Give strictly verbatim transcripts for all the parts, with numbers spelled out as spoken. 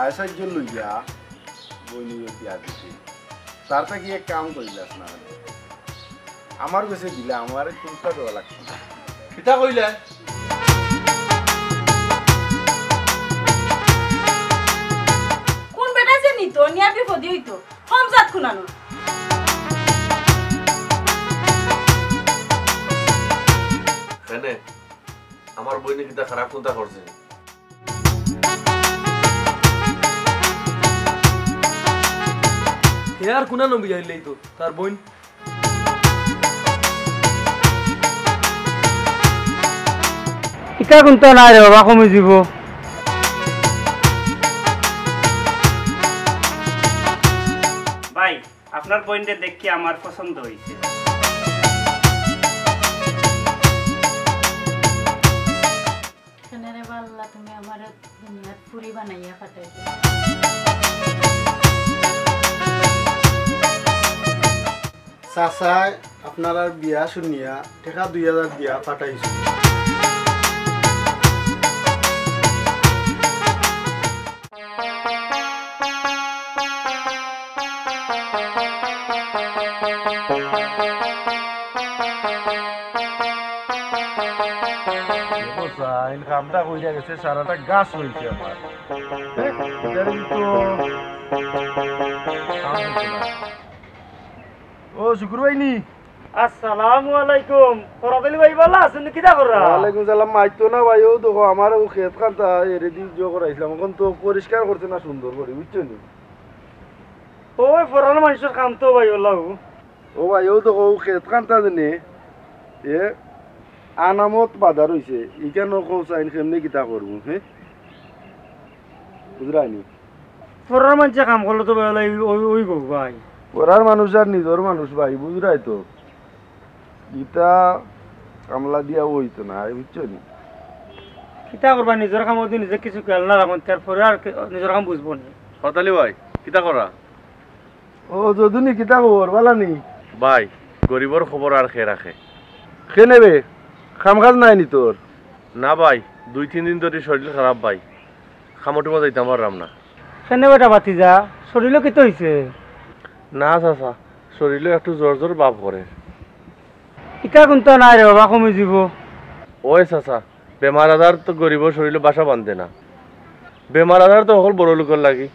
আচার্য লইয়া বইনিয়ে বিয়া দিছি। তার থাকি এক কাম করিলাস না, আমার গেছে দিলে আমার কুন্তা দেওয়া লাগতো না। কিতা কইলে? কোন বেটা যে নিত, নিয়া বিপদই হইতো। হম জাত খুনানো। কেনে? আমার বইনে কিতা খারাপ কুন্তা করছে? হে আর কুনা নবী আইলেই তো, তার বইন। ইতা কুন্তা নাই রে বাবা, কমি দিব। ভাই, আপনার বইনরে দেখি আমার পছন্দ হইছে। কেনে রে বাল্লা, তুমি আমারে দুনিয়ার ফুরি বানাইয়া পাঠাইছো। চাচায় আপনারার বিয়া শুনিয়া টেকা দুই হাজার দিয়া পাঠাইছো। দেখো চাইন, কামটা কইরা গেছে, সারাটা গাছ রইছে আমার। হ্যাঁ? ইটার কিন্তু কাম হইছে না। ও শুকুর ভাই নি? আসসালামু আলাইকুম। ফরাদ আলী ভাই, ভালা আছইন নি? কিতা কররা? ওয়ালাইকুম সালাম। মাইতো না ভাই, অউ দেখো, আমার অউ খেত খান্তা এরে দি জো করাইছিলাম, অখন তো পরিষ্কার করছে না সুন্দর করি, বুঝছো নি? ওই ফরান মানষর কাম তো ভাই, অলাউ। ও ভাই, অউ দেখো, অউ খেত খান্তা জানে, এ আনামত বাজার অইছে, ইখানো কও চাইন কেমনে কিতা করমু, হে? বুঝরায় নি? ফরার মানষে কাম করলে তো ভাই, অলা অই, অই, অইবো ভাই। ফরার মানুষ আর নিজর মানুষ ভাই, বুঝরায় তো। ইতা কামলা দিয়া অইতো না, বুঝছো নি? কিতা করবা, নিজর কামো যদি নিজে কিছু খেয়াল না রাখো, তারপরে আর কে-, নিজর কাম বুঝবো নি। ফরাদ আলী ভাই, কিতা কররা? ও, যদু নি, কিতা খবর? ভালা নি? ভাই, গরিবর খবর আর কে রাখে? কেনে বে? কাম কাজ নাই নি তোর? না ভাই, দুই তিন দিন ধরি শরীল খারাপ ভাই, কামো টুমো যাইতাম পাররাম না। কেনে বেটা ভাতিজা, শরীলো কিতা অইছে? না চাচা, শরীলো একটু জ্বর জ্বর ভাব করে। ইতা কুন্তা নাই রে বাবা, কমি যিবো। ওই চাচা, বেমার আজার তো গরিবর শরীলো বাসা বান্ধে না। বেমার আজার তো হকল বড় লোকর লাগি।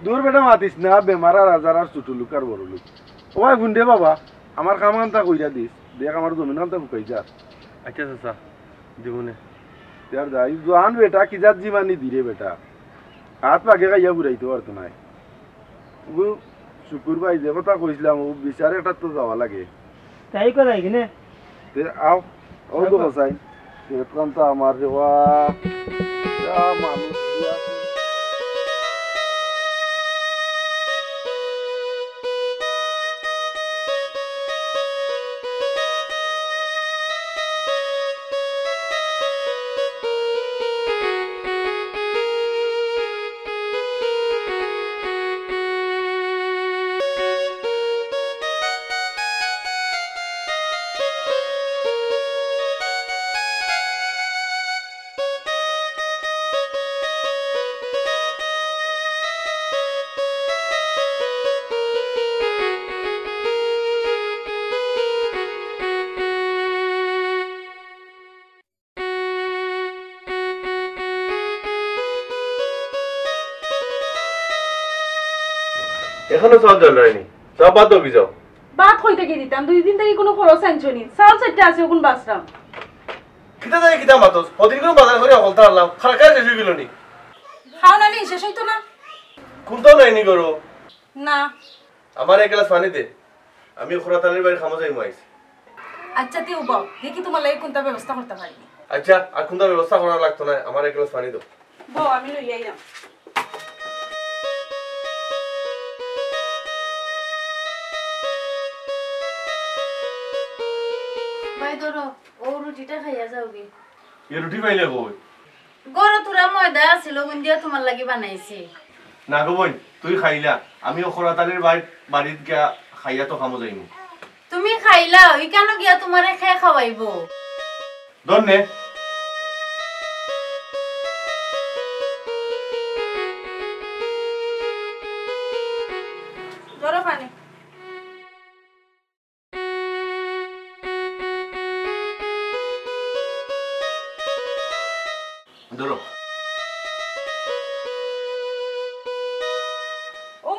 দূর বেটা, মাতিস না, বেমার আর আজার আর ছোট লোক আর বড় লোক। ওই হুন রে বাবা, আমার কাম খান্তা কইরা দিস, দেখ আমার জমিন খান্তা ফুকাই যা। আচ্ছা চাচা, দিমুনে। ইয়ার যা, ই জোয়ান বেটা, কি জাত জিমানি দিরে বেটা, হাত পাকে খাইয়া ফুরাইতে পারতো নায়। ও শুকুর ভাই, যে কথা কইছিলাম, ও বিচার একটা তো যাওয়া লাগে। তাই কথা কিনে? তে আও, ও তো আও। কসাই, সে প্রান্ত আমার রে, ওয়া, যা মানুষ দিয়া। এখনো চাউল জল হয়নি। যাও, ভাত দাও, কি যাও। ভাত কই থাকি দিতাম? দুই দিন থাকি কুনু খরচ আনছো নি? চাউল চাইরটা আছে, অগুন বাছরাম। কিতা জানি কিতা মাতস? হদিন কুনু বাজার করি হকলতা আনলাম, খারকায় শেষ অই গেল নি? খাও না নি, শেষ অইতো না। কুন্তাও নাই নি ঘরো? না। আমারে এক গ্লাস পানি দে, আমি খোরাতালির বাড়ির কামো যাইমু আইজ। আচ্ছা, তে বও, দেখি তুমার লাগি কুন্তা ব্যবস্থা করতাম পারি নি। আচ্ছা, আর কুন্তা ব্যবস্থা করা লাগতো নায়, আমারে এক গ্লাস পানি দেও। বও, আমি লই আইরাম। ভাই, ধরো, অউ রুটিটা খাইয়া যাওগি। এ রুটি পাইলে কই? ঘরো থুড়া ময়দা আছিল, অগুন দিয়া তুমার লাগি বানাইছি। না গো বইন, তুই খাইলা, আমি অউ খোরাতালির বাড়িত, বাড়িত গিয়া খাইয়া তো কামো যাইমু। তুমি খাইলাও, ইকানো গিয়া তুমারে কে খাওয়াইবো? ধর নে।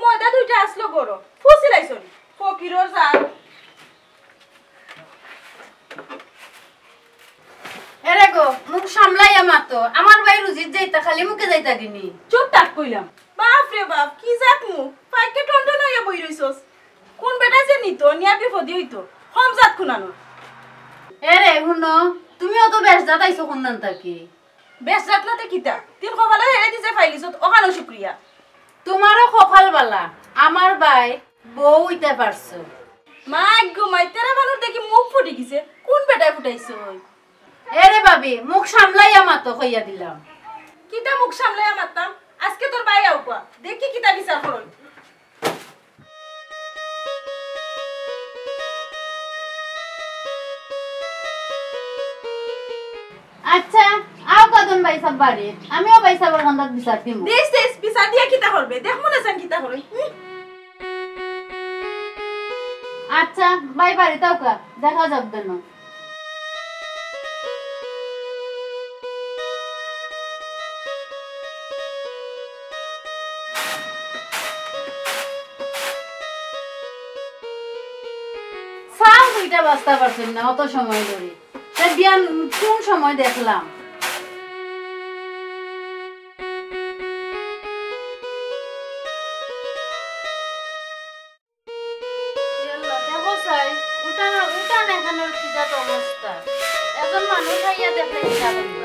ময়দা দুইটা আসলো গরো, ফুসি লাইছনি। ফকিরর জাত। এরে গো, মুখ সামলাইয়া মাতো। আমার ভাই রুজিত যাইতা, খালি মুখে যাইতা দিনি। চুপ থাক কইলাম। বাপ রে বাপ, কি জাত মুখ? ফাইকে টনটন হইয়া বই রইছস। কোন বেটা যে নিত, নিয়া বিপদে হইতো। হম জাত খুনানো। এরে, হুনো, তুমিও তো বেশ জাত আইছো কোন নান থাকি। বেশ জাত নাতে কিতা? তিন কপালে হেরে দিছে ফাইলিছত, ওখানো শুক্রিয়া। তোমারও কপাল বালা, আমার ভাই বউ হইতে পারছো। মাই গো মাই, তেরা বানর দেখি মুখ ফুটি গেছে। কোন বেটায় ফুটাইছে ওই? এরে ভাবি, মুখ সামলাইয়া মাতো কইয়া দিলাম। কিতা মুখ সামলাইয়া মাততাম? আজকে তোর ভাই আউকা, দেখি কিতা বিচার করই। আচ্ছা, আও কদন ভাই সাব বাড়ি, আমিও ভাই সাবর কান্দাত বিচার দিমু। দেশ দেশ বিচার দিয়া কিতা করবে? দেখ মনে চান কিতা করে। হুম? আচ্ছা, ভাই বাড়িত আউকা, দেখা যাক দেন। চা দুইটা বাজতা পারছেন না, অত সময় ধরে। তা বিয়ান কোন সময় দেখলাম? ইয়াল্লা, দেখো চাই, উঠান, উঠান এখানোর কি জাত অবস্থা। এজন মানুষ আইয়া দেখলে কি জাত অবস্থা?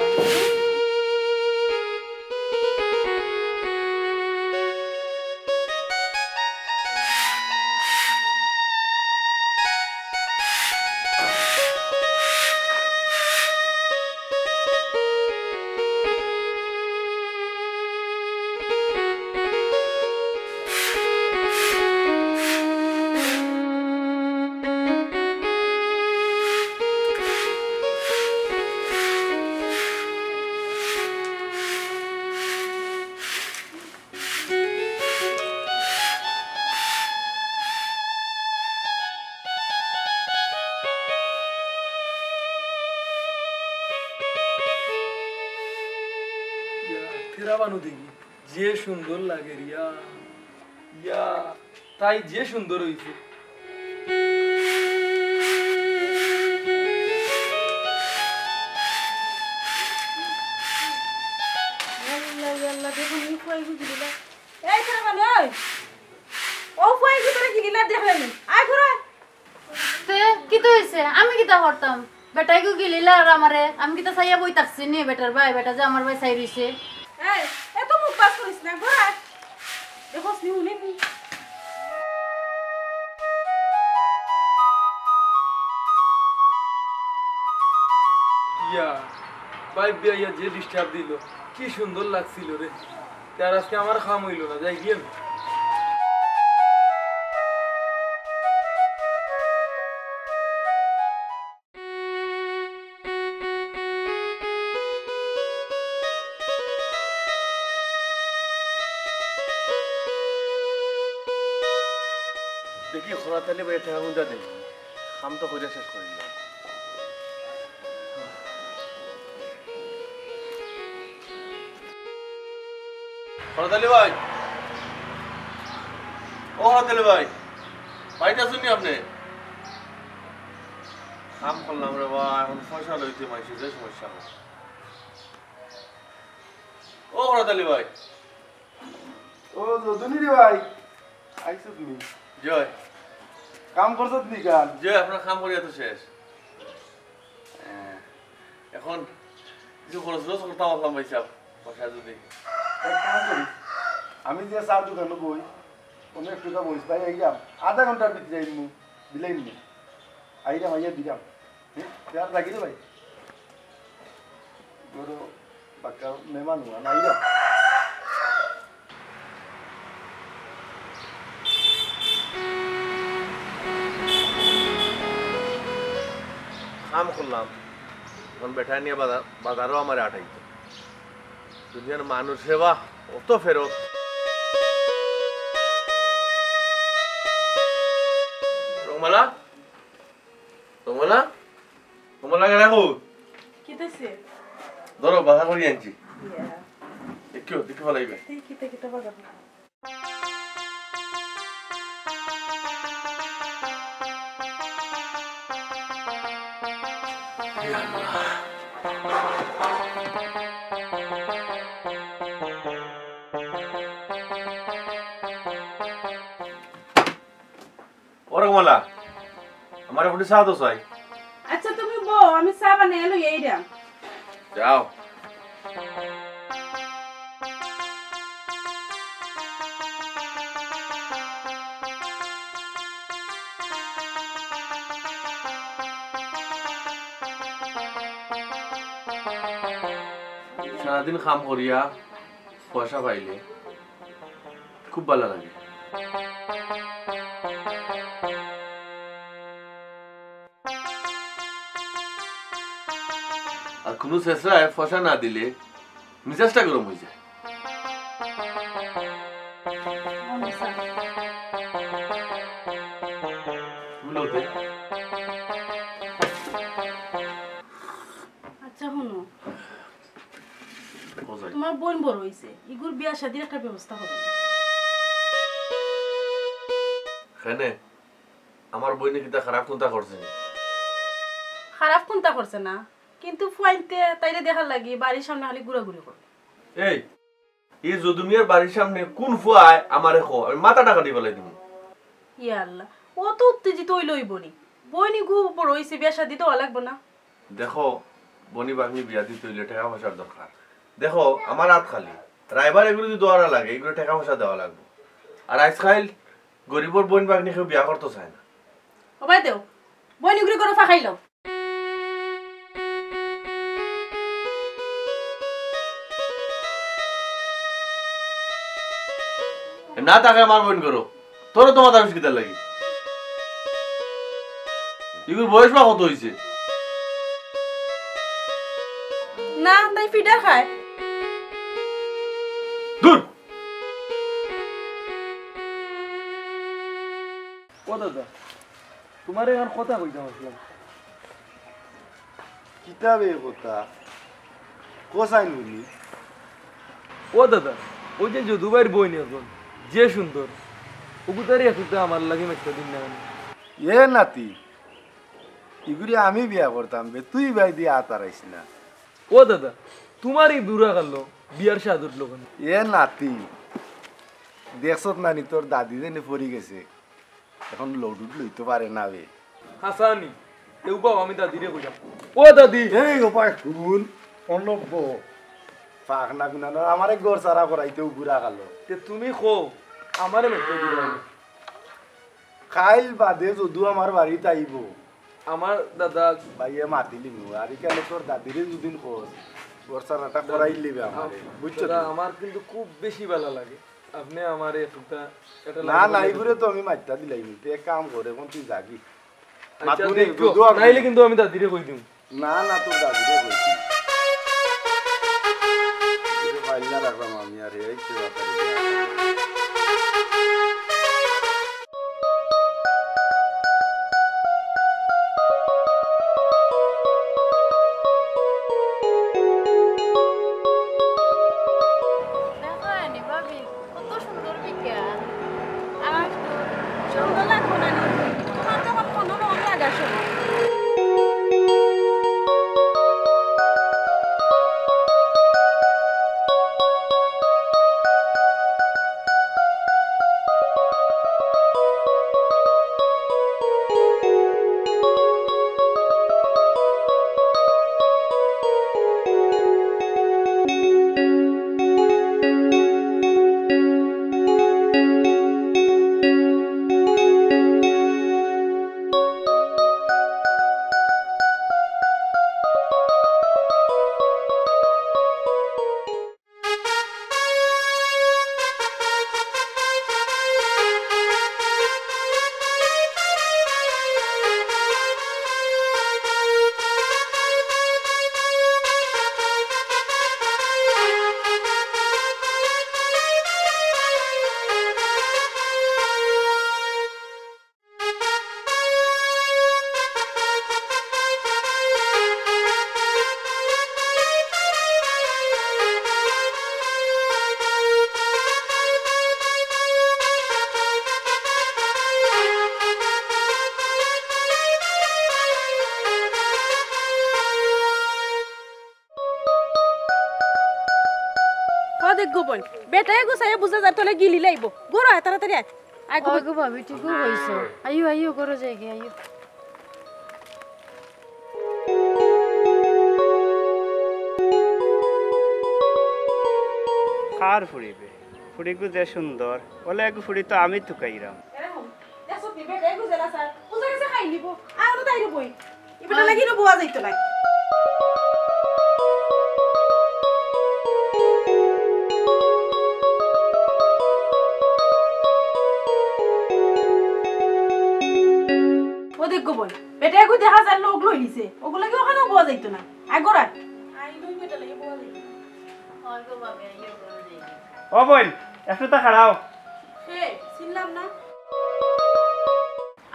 ইয়া, তেরা বানু দেখি, যে সুন্দর লাগে রিয়া। ইয়া, তাই যে সুন্দর হইছে। আল্লাহ, আল্লাহ, দেখুন, এই ফুয়াইগু গিলিলা। এই, তার মানে, ওই। ও ফুয়াইগু তোরা গিলিলা দেখলে নি? আয়, ঘুরে আয়। তে, কিতা হইছে? আমি কিতা করতাম? বেটাইগু গিলিলা আর আমারে, আমি কিতা চাইয়া বই থাকছি নি বেটার ভাই? বেটা যে আমার ভাই চাই রইছে। এই, এত মুখ বাস করিস না, ঘুরে আয়। দেখোস নি, উনি নি। ইয়া, ভাই বিয়া ইয়া যে disturb দিল, কি সুন্দর লাগছিল রে। তে আর আজকে আমার কাম হইল না, যাই গিয়ে আমি। দেখি, খরাত আলী ভাই, টেকা কুনটা দেন? কাম তো কইরা শেষ করি দিলাম। খরাত আলী ভাই, ও খরাত আলী ভাই, বাড়িত আছইন নি আপনে? কাম করলাম রে বা, এখন পয়সা লইতে মাইনষে যে সমস্যা হয়। ও খরাত আলী ভাই। ও, যদুনি রে ভাই, আইছো তুমি? জয়। কাম করছত নি কাল? জয়, আপনার কাম করিয়া তো শেষ। হ্যাঁ, এখন কিছু খরচ টরচ করতাম ভাবলাম ভাই সাহেব, পয়সা যদি। এক কাম করি, আমি যে চার দোকানো বই, অনো একটু বইস ভাই, আইরাম, আধা ঘন্টার ভিতরে আইমু, দিলাইমু। আইরাম, আইয়া দিরাম। হুম? পেঁয়াজ লাগি রে ভাই। গরু বাক্কা মেহমান হুয়া না, আইরাম। কাম করলাম, এখন বেটা নিয়া বাজার, বাজারও আমারে আটাইতো। দুনিয়ার মানুষ রে বা, অত ফেরত। রংমালা? রংমালা? রংমালা, কেডা গো? কিতা অইছে? ধরো, বাজার করি আনছি। ইয়া। দেখিও, দেখি ফালাইবে। তুই কিতা কিতা বাজার? ওরে কমলা, আমার এখন চা তো চাই। আচ্ছা, তুমি বও, আমি চা বানাই লই আইরাম। যাও। সারাদিন কাম করিয়া পয়সা পাইলে খুব ভালা লাগে। আর কুনু ছেছরায় পয়সা না দিলে মিজাজটা গরম অই যায়। বুঝলো তে? আচ্ছা, হুনো, তোমার বইন বড় অইছে, ইগুর বিয়া শাদির একটা ব্যবস্থা করো। কেনে? আমার বইনে কিতা খারাপ কুন্তা করছে নি? খারাপ কুন্তা করছে না, কিন্তু ফুয়াইন্তে তাইরে দেখার লাগি বাড়ির সামনে খালি ঘুরাঘুরি করে। এই, ই যদু মিয়ার বাড়ির সামনে কুন ফুয়ায় আমারে কও, আমি মাথাটা কাটি ফালাই দিমু। ইয়া আল্লাহ, অত উত্তেজিত অইলে অইবো নি? বইন ইগু বড় অইছে, বিয়া শাদি দেওয়া লাগবো না? দেখো, বইন ভাগ্নি বিয়া দিতে অইলে টেকা পয়সার দরকার। দেখো, আমার আত খালি। রায়বার ইগুরে যদি দেওয়া লাগে, ইগুরে টেকা পয়সা দেওয়া লাগবো। আর আইজকাইল গরিবর বইন ভাগ্নি কেউ বিয়া করতো চায় না। ও বাই দেও, বইন ইগুরে ঘরো ফাকাইলো। এ না থাকে আমার বইন করো, তোরও তো মাথা পিছ কিতার লাগি। ইগুর বয়স বা কত অইছে? না, তাই ফিডার খায়। দূর। ও দাদা, তুমারে এখান কথা কইতাম আছলাম। কিতা বে কথা? কও চাইন হুনি। ও দাদা, অউ যে যদু ভাইর বইন অখন, যে সুন্দর, অগুতারে একটু আমার লাগি মাতিয়া দিন না কেনে? এ নাতি, ইগুরে আমি বিয়া করতাম বে, তুই বায়দি আত আড়াইস না। ও দাদা, তুমার ই বুড়া কালো বিয়ার শাদ উঠলো কেনে? এ নাতি, দেখছত না নি তোর দাদি যেনে পড়ি গেছে, অখন load উড লইতো পারে না বে। হাছা নি? তেউ বাও, আমি দাদিরে কইরাম। ও দাদি! এই গো পায় হুন, অনব। পাক না গুনা না, আমারে ঘর ছাড়া করাইতেউ বুড়া কালো। তে তুমি কও, আমারে মাতিয়া দিবায় নি? কাইল বাদে যদু আমার বাড়িত আইবো। আমার দাদা ভাইয়ে মাতিলিমু, আর ইখানে তোর দাদিরে যুদি কস, ঘর ছাড়াটা করাইলিবে আমারে, বুঝছো দাদা, নি? আমার কিন্তু খুব বেশি ভালা লাগে। আপনে আমারে একটা, একটা না, লাগে না, বলে ইগুরে তো আমি মাতিয়া দিলাইমু। তুই এক কাম কর, অখন তুই যাগি। আচ্ছা, মাতুনি, দেখো, যদু আর নাইলে কিন্তু আমি দাদিরে কই দিমু। না, না, তোর দাদিরে কইছি। ইগুরে ফাইল না রাখলাম আমি আর, এই তো ব্যাপারে। দেখো আনি ভাবি, কত সুন্দর বিকেল। আমার তো সুন্দর লাগবো না নি? তোমার যখন মনোরম লাগার সময়। বেটায় গুছাইয়া বুঝা যায়, তোলে গিলি লাইব। ঘরো আয়, তাড়াতাড়ি আয়। আয় গো, ওই গো ভাবি, ঠিকউ কইছো। আইও, আইও, ঘরো যাইগি, আইও। কার ফুড়ি বে? ফুড়িগু যে সুন্দর, অলা এগু ফুড়ি তো আমি তুকাইরাম। এরে হুন, দেখছত নি, বেটায় গুছাইলা স্যার, বুঝা গেছে খাই নিব। আর তো তাইরে বই। ইবেটার লাগি ইনো বওয়া যাইতো নায়। ও দেখ গো বইন, বেটায় এগু দেখা যায় লোক লই নিছে, অগুর লাগি অখানো বওয়া যাইতো নায়। আয় ঘরো আয়। আই দুই বেটার লাগি বওয়া যাইতো নায়। ও বইন, একটু তা খাড়াও। কে? চিনলাম না।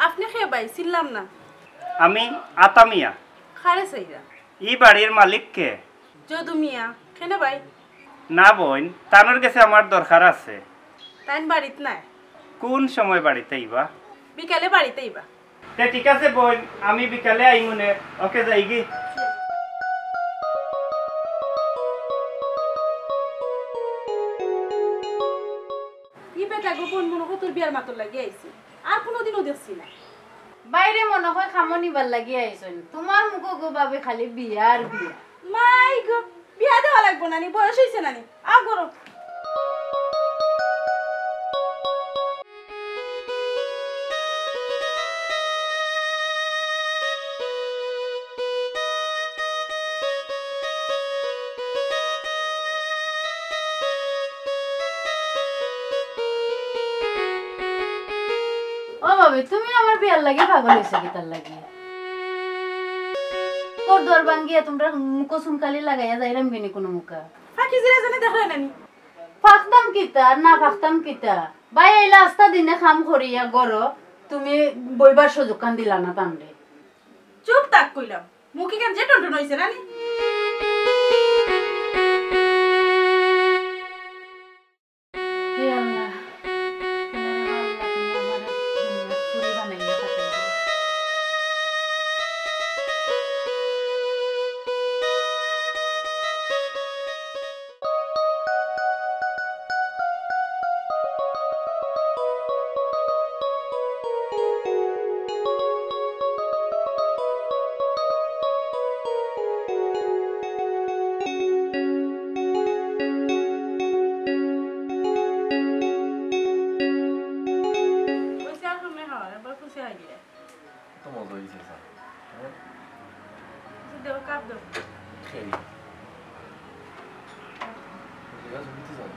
আপনে কে ভাই? চিনলাম না। আমি আতা মিয়া। কারে চাইরা? ই বাড়ির মালিক কে? যদু মিয়া। কেনে ভাই? না বইন, তানর গেছে আমার দরকার আছে। তাইন বাড়িত নাই। কোন সময় বাড়িত আইবা? বিকালে বাড়িত আইবা। তে ঠিক আছে বইন, আমি বিকালে আইমুনে। ওকে, যাইগি। ই বেটা গো বইন, মনো কয় তোর বিয়ার মাতর লাগি আইছে। আর কুনুদিনও দেখছি না। বাইরে মনো কয় কামো নিবার লাগি আইছইন। তুমার মুখো গো ভাবি খালি বিয়া আর বিয়া। মাই গো, বিয়া দেওয়া লাগবো না নি, বয়স অইছে না নি। আও ঘরো। ও ভাবি, তুমি আমার বিয়ার লাগি পাগল অইছো কিতার লাগি? ঘর দুয়ার ভাঙ্গিয়া তুমরা মুখো চুনকালি লাগাইয়া যাইরাম গিনি কুনু মুখা। ফাঁকি জিরা জানে দেখো না নি। ফাঁকতাম কিতা, না ফাঁকতাম কিতা? ভাই আইলা আস্তা দিনে কাম করিয়া ঘরো, তুমি বইবার সুযোগখান দিলা না তানরে। চুপ থাক কইলাম, মুখ ইখান যে টনটন অইছে না নি? হে আল্লাহ, হে আল্লাহ, তুমি আমারে দুনিয়ার ফুরি বানাইয়া পাঠাইছো। তো মজা অইছে, স্যার। হ্যাঁ? আচ্ছা, দেও, কাপ দেও। খেয়ে। ঠিক আছে, বুঝতে স্যার।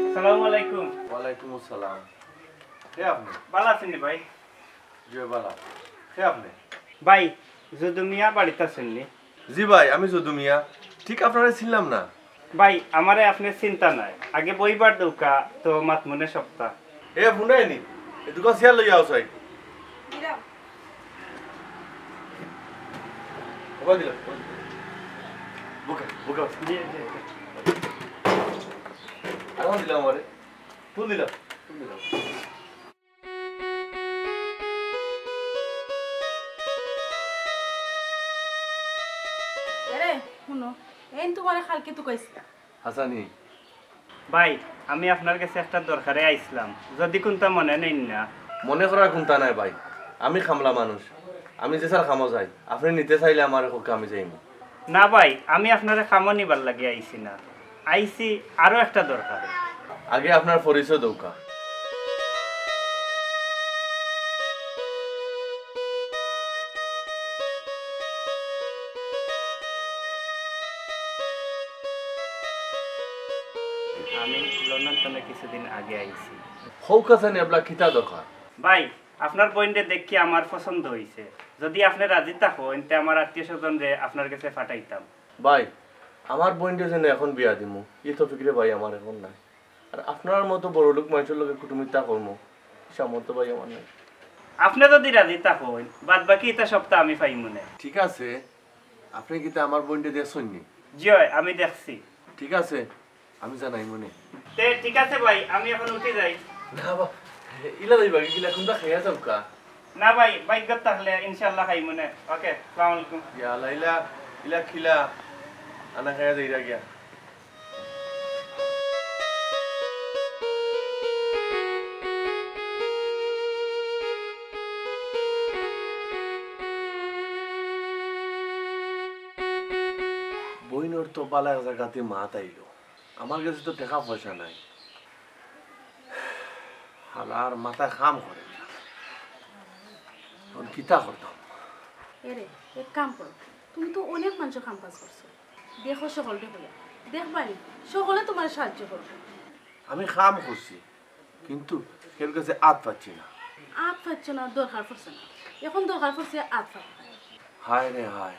আসসালামু আলাইকুম। ওয়ালাইকুম আসসালাম। কে আপনি? ভালা আছইন নি ভাই? জি, ভালা। কে আপনি? ভাই, যদু মিয়া বাড়িত আছইন নি? জি ভাই, আমি যদু মিয়া। ঠিক আপনারে চিনলাম না। ভাই, আমারে আপনে চিনতা নায়। আগে বইবার দেউক্কা, তো মাতমুনে সবতা। এ, হুনায়নি? এ, দুইখান চেয়ার লইয়া আও চাই। দিলাম। ওবা দিলাম। বুকে, বুকে। জি, জি, জি। আরো দিলাম আমারে। ফুল দিলাম, ফুল দিলাম। এরে, হুনো, এইন তুমারে কালকে তুকাইছিলা। হাছানি। ভাই, আমি আপনার গেছে একটা দরকারে আইছলাম, যুদি কুন্তা মনে নেইন না। মনে করার কুন্তা নাই ভাই, আমি কামলা মানুষ, আমি যেছার কামো যাই, আপনে নিতে চাইলে আমারে কউক্কা, আমি যাইমু। না ভাই, আমি আপনারে কামো নিবার লাগি আইছি না, আইছি আরো একটা দরকারে। আগে আপনার পরিচয় দেউক্কা। আমি লন্ডন তনে কিছুদিন আগে আইছি। কউক্কা ছানি, এবলা কিতা দরকার? ভাই, আপনার বইনরে দেখিয়া আমার পছন্দ অইছে। যুদি আপনে রাজি থাকইন, তে আমার আত্মীয় স্বজনরে আপনার গেছে পাঠাইতাম। ভাই, আমার বইনরে যেন এখন বিয়া দিমু, ই তৌফিক রে ভাই আমার এখন নাই। আর আপনার মতো বড়লোক মানষর লগে কুটুমিতা করমু, ই সামর্থ্য ভাই আমার নাই। আপনে যুদি রাজি থাকইন, বাদ বাকি ইতা সবতা আমি পাইমুনে। ঠিক আছে, আপনে কিতা আমার বইনরে দেখছইন নি? জি অয়, আমি দেখছি। ঠিক আছে, আমি জানাইমুনে। তে ঠিক আছে ভাই, আমি এখন উঠি যাই। না বা, ইলা যাইবা কিলা, কুনটা খাইয়া যাউক্কা? না ভাই, ভাইগ্যত থাকলে ইনশাআল্লাহ খাইমুনে। ওকে, আসসালামু আলাইকুম। ইয়া আল্লাহ, ইলা, ইলা কিলা, আনা খাইয়া যাইরা গিয়া। বইনর তো বালা এক জাগাতে মাত আইলো, আমার গেছে তো টেকা পয়সা নাই। হালার মাথায় কাম করে না। অখন কিতা করতাম? এরে, এক কাম করো, তুমি তো অনেক মানষর কাম কাজ করছো, দেখো সকলরে কইয়া, দেখবায়নি, সকলে তুমারে সাহায্য করবো। আমি কাম করছি, কিন্তু কেউর গেছে আত পাচ্ছি না। আত পাচ্ছ না, দরকার পড়ছে না, অখন দরকার পড়ছে আত পাতা। হায় রে হায়,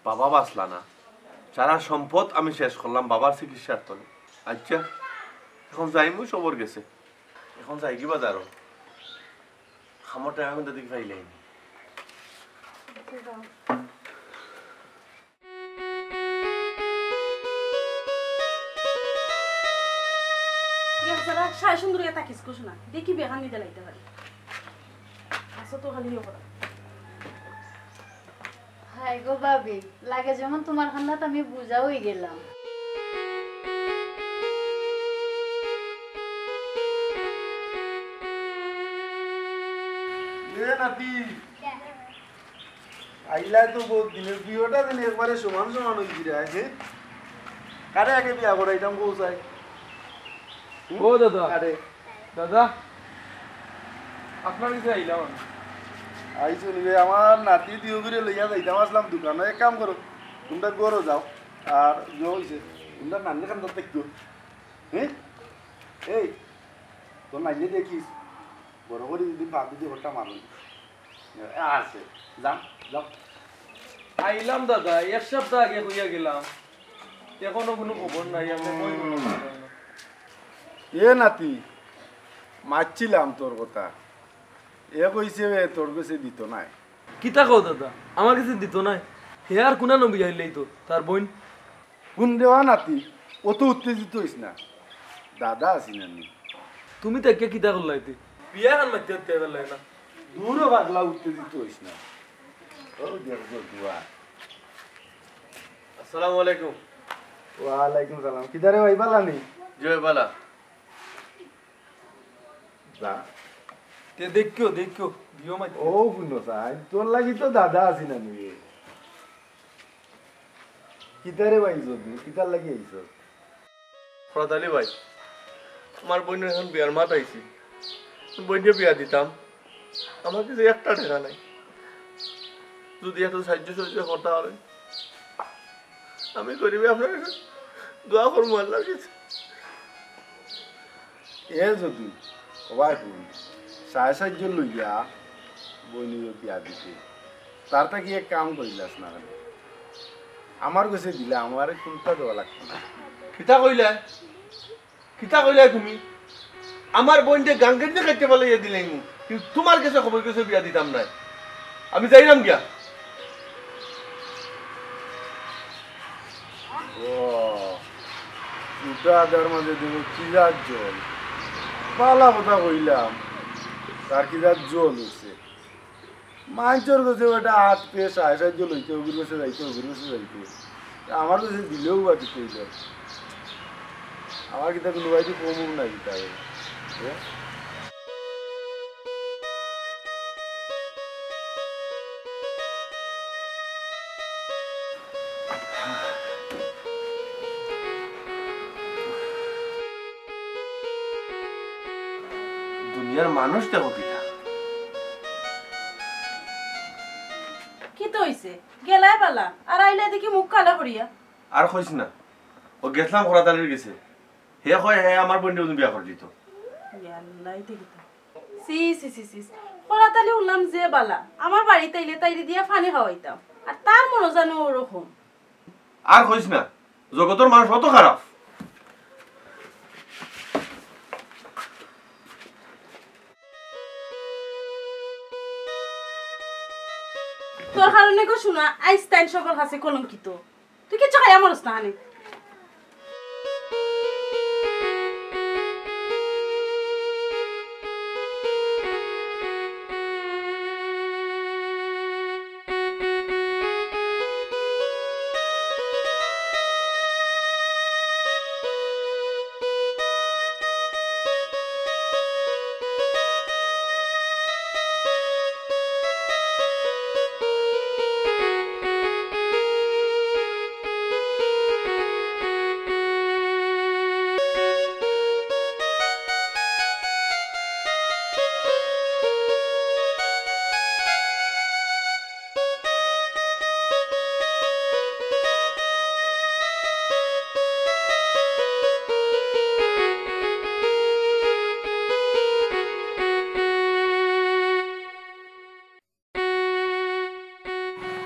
বাবা বাঁচলা না, সারা সম্পদ আমি শেষ করলাম বাবার চিকিৎসার তলে। আচ্ছা, অখন যাইমু সবর গেছে, অখন যাইগি বাজারো, কামর টাইম আমি দাদিকে পাইলাইনি। ইয়া, যারা সারা সুন্দর ইয়া তাকিস করছো না, দেখি বেহান নিতে লাগতে পারি। আসো তো খালি ইয়ে করো। হায় গো ভাবি, লাগে যেমন তুমার কান্দাত আমি বুঝা অই গেলাম। এ নাতি, আইলা তো বউত দিনে, বিয়াটা দিন একবারে সমান সমান অই গিরা, হে? কারে আগে বিয়া করাইতাম কও চাই? হুম? ও দাদা। কারে? দাদা, আপনার গেছে আইলাম আমি। আইছো নি বে, আমার নাতি দিওগুরে লইয়া যাইতাম আছলাম দোকানো। এক কাম করো, তুমরা ঘরো যাও, আর ইয়ে অইছে, তুমরা নানির কান্দাত থাকিও। হে? এই, তোর নাইলে দেখিস, বড় করি যদি বাপ যদি ওটা মারুন। এ, আছে, যা, যাও। আইলাম দাদা, এক সপ্তাহ আগে কইয়া গেলাম, অখনো কুনু খবর নাই, আপনে কই কুনু খবর নাই? এ নাতি, মাতছিলাম তোর কথা, এ কইছে তোর গেছে দিতো নায়। কিতা কও দাদা, আমার গেছে দিতো নায়? হে আর কুনা নবী আইলেই তো, তার বইন। হুন রে বা নাতি, অত উত্তেজিত অইস না, দাদা আছি না নি। তুমি তাইক্কা কিতা করলাইতে? বিয়া খান মাততে মাততে পারলাই না। দূর ও পাগলা, উত্তেজিত অইস না। ও দেখো দুয়া। আসসালামু আলাইকুম। ওয়ালাইকুম সালাম। কিতা রে ভাই, বালা নি? জি ভাই, বালা। যা। তে দেখিও, দেখিও, দিও মাই। ও বুনো সাই, তোর লাগি তো দাদা আছি না নি। কিতা রে ভাই যদু, কিতার লাগি আইছস? ফরাত আলী ভাই, আমার বইনর অখন বিয়ার মাত আইছে। বইনরে বিয়া দিতাম, আমার গেছে একটা টেকা নাই। যদি একটু সাহায্য সহযোগিতা করতা পারইন, আমি গরিবে আপনার কাছে দোয়া করমু আল্লার কাছে। এ যদু, ও ভাই হুন, সাড়ে সাতজন লইয়া বইনরে বিয়া দিতে। তার থাকি এক কাম করিলাস না কেনে? আমার গেছে দিলে আমারে কুন্তা দেওয়া লাগতো না। কিতা কইলায়? কিতা কইলায় তুমি? আমার বইনরে গাঙ্গের দিকে কাটতে পালাইয়া দিলাইমু, কিন্তু তুমার গেছে খবর গেছে বিয়া দিতাম নায়। আমি যাইরাম গিয়া। ও, উটা আদার মাঝে দেখো কি জাত জল। বালা কথা কইলাম, তার কি জাত জল উঠছে। মাইনষর গেছে বেটা আত পেয়ে সাড়ে সাতজন লইতে, ওগুর গেছে যাইতে, ওগুর গেছে যাইতে। তা আমার গেছে দিলেও বা দিতে অইল। আমার কিতা কুনু বাড়িতে কম নাই কিতা। দুনিয়ার মানুষ দেখো কিতা। কিতা অইছে? গেলায় বালা, আর আইলায় দেখি মুখ কালা করিয়া। আর কইস না, ও গেছলাম ফরাত আলীর গেছে। হে কয় হে আমার বইনরে বিয়া করি দিতো। ইয়াল্লা, ইতা কিতা? ছি, ছি, ছি, ছি। ফরাত আলী হুনলাম যে বালা, আমার বাড়িত আইলে তাইরে দিয়া পানি খাওয়াইতাম। আর তার মনো জানো ওরকম। আর কইস না, জগতর মানুষ অত খারাপ। তোর কারণে গো সোনা, আইজ তাইন সবর কাছে কলঙ্কিত। তুই কিচ্ছু খাইয়া মরস না হানি।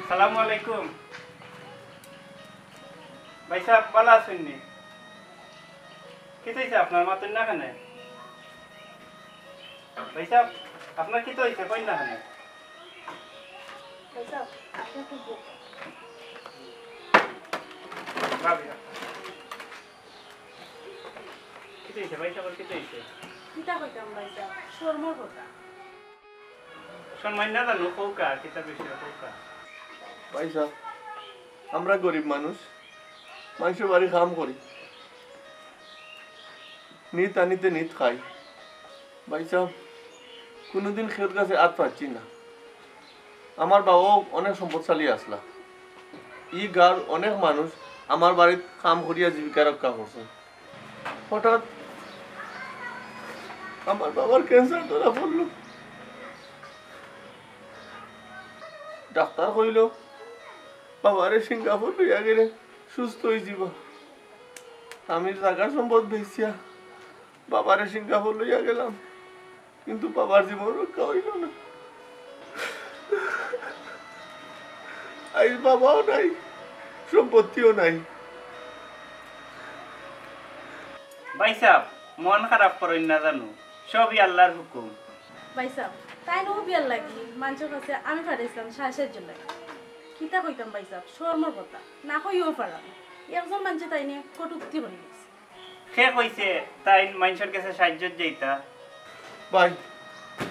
সালামু আলাইকুম। ভাইসাব, ভালা আছইন নি? কিতা অইছে আপনার, মাতইন না কেনে? ভাইসাব, আপনার কিতা অইছে, কইন না কেনে? ভাইসাব, আপনি খুব ব- ভাবি, কিতা অইছে ভাইসাব, কিতা অইছে? কিতা কইতাম ভাইসাব, শরমর কথা। শরমাইন না জানো, কউক্কা, কিতা বিষয় কউক্কা। ভাইসাব, আমরা গরিব মানুষ, মানষর বাড়ি কাম করি, নিত আনিতে নিত খাই। ভাইসাব, কুনুদিন কেউর গেছে আত পাতছি না। আমার বাবাও অনেক সম্পদশালী আছলা। ই গাঁওর অনেক মানুষ আমার বাড়িত কাম করিয়া জীবিকা রক্ষা করছে। হঠাৎ আমার বাবার ক্যান্সার ধরা পড়ল। ডাক্তার কইল, "বাবারে সিঙ্গাপুর লইয়া গেলে সুস্থ অইযিবা।" আমি জাগা সম্পদ বেচিয়া বাবারে সিঙ্গাপুর লইয়া গেলাম, কিন্তু বাবার জীবন রক্ষা অইল না। আইজ বাবাও নাই, সম্পত্তিও নাই। ভাইসাব, মন খারাপ করইন না জানো, সবই আল্লার হুকুম। ভাইসাব, তাইন অউ বিয়ার লাগি মানষর গেছে আমি পাঠাইছলাম সাড়ে সাতজন লাগি। কিতা কইতাম ভাইসাব, শরমর কথা, না কইয়াও পারাম। একজন মানষে তাইনে কটুক্তি করি গেছে। কে কইছে তাইন মানষর গেছে সাইয্যত যাইতা? ভাই,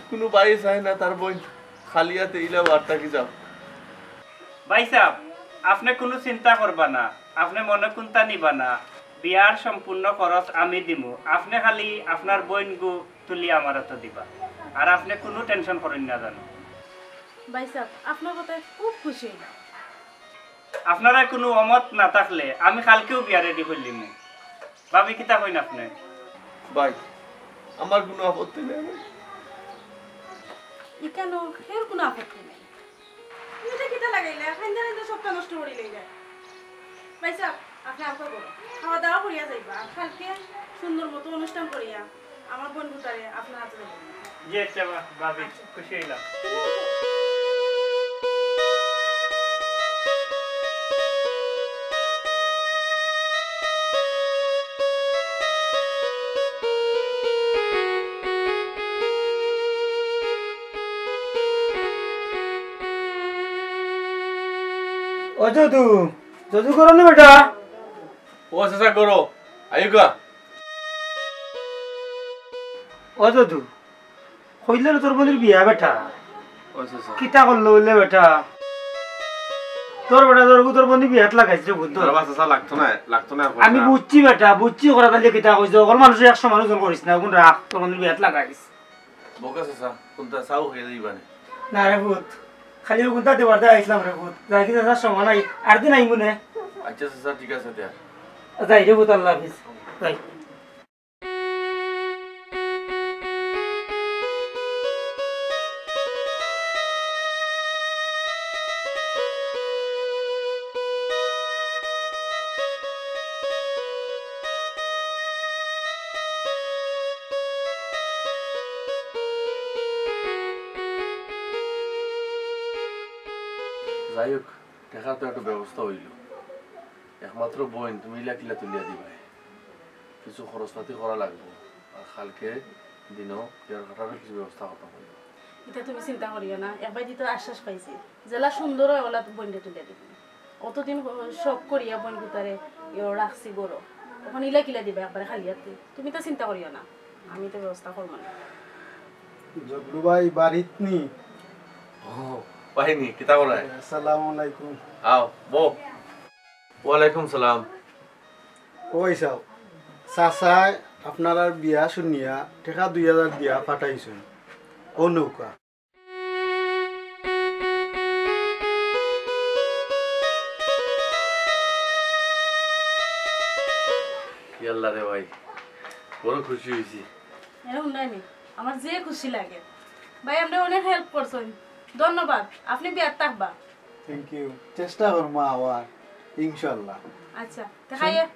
কুনু ভাইয়ে চায় না তার বইন খালি আতে ইলা বারতা কি যাও। ভাইসাব, আপনে কুনু চিন্তা করবা না, আপনে মনে কুন্তা নিবা না। বিয়ার সম্পূর্ণ খরচ আমি দিমু, আপনে খালি আপনার বইনগু তুলি আমার আতো দিবা, আর আপনে কুনু টেনশন করইন না জানো। ভাইসাব, আপনার কথায় খুব খুশি অইলাম। আপনারার কুনু অমত না থাকলে আমি কালকেউ বিয়া রেডি করিলিমু। ভাবি, কিতা কইন আপনে? ভাই, আমার কুনু আপত্তি নাই ভাই। ইখানো কেউর কুনু আপত্তি নাই। তুমি ইটা কিতা লাগাইলা? কাইন্দা কাইন্দা সবটা নষ্ট করিলাইলা। ভাইসাব, আপনে আমরার ঘরো খাওয়া দাওয়া করিয়া যাইবা, আর কালকে সুন্দর মতো অনুষ্ঠান করিয়া আমার বইনগুতারে আপনার আতো দিমু। জি আচ্ছা, বা-, ভাবি, আচ্ছা। খুশি অইলাম। ও যদু, যদু ঘরো নি বেটা? ও চাচা, ঘরো, আইউক্কা। ও যদু, কইলে না তোর বইনর বিয়া বেটা। ও চাচা। কিতা করলো অইলে বেটা? তোর বেটা, তোর, তোর বইনর বিয়াত লাগাইছ রে পুত। না বা চাচা, লাগতো না, লাগতো না, আমি না। বুঝছি বেটা, বুঝছি করা তাইলে কিতা কইছ, হকল মানষে একশো মানুষ করিস না, অগুন রাখ, তোর বইনর বিয়াত লাগাইছ। বউক্কা চাচা, কুন্তা চাও খাইয়া যাইবা নে? না রে পুত, খালি অগুনতা দেবার দায় আইছলাম রে পুত। যাইগি চাচা, সময় নাই, আরদিন আইমু নে। আচ্ছা চাচা, ঠিক আছে দিয়া। যাই রে পুত, আল্লাহ হাফিজ। যাই। যাই হোক, টেকার তো একটা ব্যবস্থা অইলো। একমাত্র বইন, তুমি ইলা কিলা তুলিয়া দিবায়? কিছু খরচপাতি করা লাগবো। আর কালকে দিনো বিয়ার কাটারও কিছু ব্যবস্থা করতাম অইবো। ইতা তুমি চিন্তা করিও না, একবায়দি তো আশ্বাস পাইছি। যেলা সুন্দর অয় অলা বইনরে তুলিয়া দিবো। অতদিন শখ করিয়া বইনগুতারে ইয়ো রাখছি ঘরো। অখন ইলা কিলা দিবায় একবারে খালি আতে? তুমি তো চিন্তা করিও না, আমি তো ব্যবস্থা করমু নে। জগলু ভাই বাড়িত নি? ও, বাড়িত নি, কিতা কররায়? আসসালামু আলাইকুম। আও, বও। ওয়ালাইকুম সালাম। ওই সাব, চাচায় আপনারার বিয়া শুনিয়া টেকা দুই হাজার দিয়া পাঠাইছইন। অউ নেউক্কা। ইয়াল্লা রে ভাই, বড় খুশি অইছি। এ হুনরায়নি, আমার যে খুশি লাগে। ভাই, আমরারে অনেক help করছইন, ধন্যবাদ। আপনে বিয়াত থাকবা। Thank you। চেষ্টা করমু আবার, ইনশাআল্লাহ। আচ্ছা, তে খাইয়া,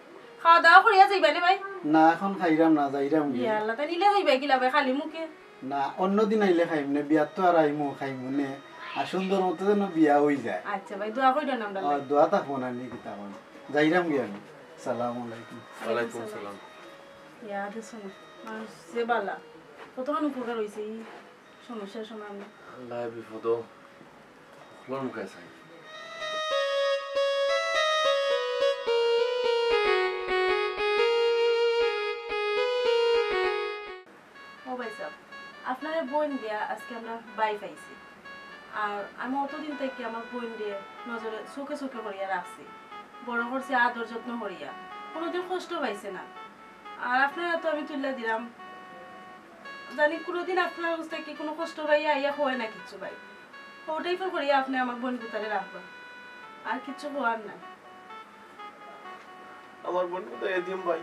খাওয়া দাওয়া করিয়া যাইবা নে ভাই? না, এখন খাইরাম না, যাইরাম গি। ইয়া আল্লাহ, তাইন ইলা যাইবা কিলা ভাই, খালি মুখে? না, অন্য দিন আইলে খাইমু নে, বিয়াত তো আর আইমু, খাইমু নে। আর সুন্দর মতো যেন বিয়া অই যায়। আচ্ছা ভাই, দোয়া করি দেন আমরা। আর দোয়া থাকবো না নি কিতা অইন। যাইরাম গিয়া আমি। সালাম আলাইকুম। ওয়ালাইকুম সালাম। ইয়া দেখছো না, মানুষ যে বালা, কতখান উপকার অইছে এই সমস্যার সময় আমরা। আল্লাহ বিপদ হকলর মুখে চাই। ও ভাই সাহেব, আপনারে বইন দিয়া আজকে আমরা ভাই পাইছি। আর আমি অতদিন থাকি আমার বইনরে নজরে চোখে চোখে করিয়া রাখছি, বড় করছি আদর যত্ন করিয়া, কোনোদিন কষ্ট পাইছে না। আর আপনারা তো আমি তুলিয়া দিলাম, জানি কোনোদিন আপনার কাছ থাকি কোনো কষ্ট পাইয়া আইয়া কয় না কিচ্ছু ভাই। ওটাই ফোন করিয়া আপনি আমার বইন গুতারে রাখবা, আর কিচ্ছু কওয়ার নাই। আমার বইন গুতা এতিম ভাই,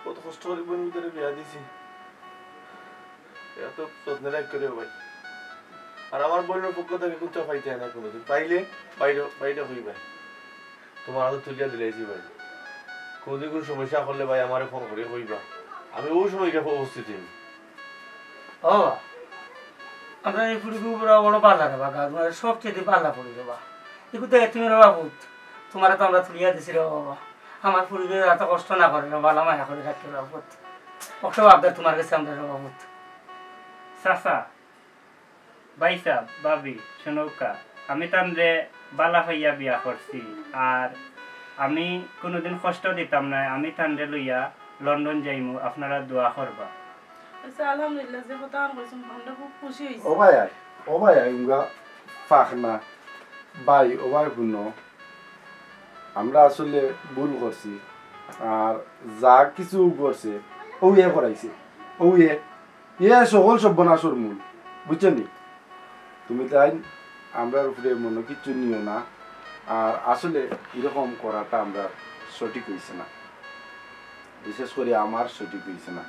কত কষ্ট করি বইন গুতারে বিয়া দিছি। এরা তো যত্নে রাখ করে ভাই। আর আমার বইনের পক্ষ থাকি কুন্তা পাইতে না কোনোদিন, পাইলে বাইরে বাইরে কইবা। তোমার হাতে তুলিয়া দিলাইছি ভাই। কোনোদিন কোনো সমস্যা করলে ভাই আমারে ফোন করি কইবা, আমি ওই সময় গিয়া উপস্থিত অইমু। ও বাবা, আমরা এই ফুড়ি গুবরা বড় বালা রে বা, গাছ মানে সবচেয়ে বালা ফুড়ি রে বা। একটু দেখ তুমি রে বাবুত, তোমার তো আমরা তুলিয়া দিছি রে বাবা। আমার ফুড়ি গুবরা এত কষ্ট না করে রে, বালা মায়া করে রাখতে রে বাবুত। অসব আবদার তোমার কাছে আমরা রে বাবুত। চাচা, ভাইসাব, ভাবি, শুনউক্কা, আমি তানরে বালা পাইয়া বিয়া করছি, আর আমি কোনোদিন কষ্ট দিতাম না। আমি তানরে লইয়া লন্ডন যাইমু, আপনারা দোয়া করবা। আচ্ছা, আলহামদুলিল্লাহ, যে কথা আর কইছেন, আমরা খুব খুশি হইছি। ও ভাই আয়, ও ভাই আয়, উঙ্গা ফাঁক না। ভাই, ও ভাই, হুনো, আমরা আসলে ভুল করছি, আর যা কিছু করছে, ও ইয়ে করাইছে, ও ইয়ে, ইয়ে সকল সর্বনাশর মূল, বুঝছো নি? তুমি তাই আমরার উপরে মনে কিচ্ছু নিও না। আর আসলে এরকম করাটা আমরা সঠিক হইছে না, বিশেষ করে আমার সঠিক হইছে না।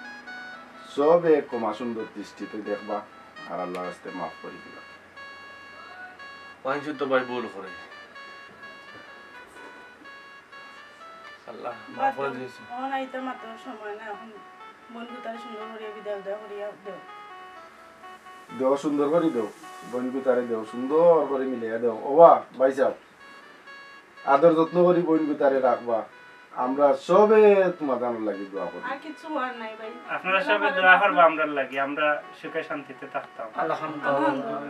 সবে ক্ষমা সুন্দর দৃষ্টিতে দেখবা, আর আল্লাহর রাস্তে মাফ করে দিবা। মানুষ তো ভাই ভুল করে। আল্লাহ মাফ করে দিয়েছে। অখন আইতে মাত্র সময় না, এখন বন্ধু তার সুন্দর করিয়া বিদায় উদায় করিয়া দেও। দেও সুন্দর করে দেও, বন্ধু তারে দেও, সুন্দর করে মিলিয়া দেও। ওবা ভাই সাহেব, আদর যত্ন করি বন্ধু তারে রাখবা। আমরা সবে তোমার দানোর লাগি দোয়া করি। আর কিছু আর নাই ভাই। আপনারা সবে দোয়া করবা আমরার লাগি, আমরা সুখে শান্তিতে থাকতাম। আলহামদুলিল্লাহ।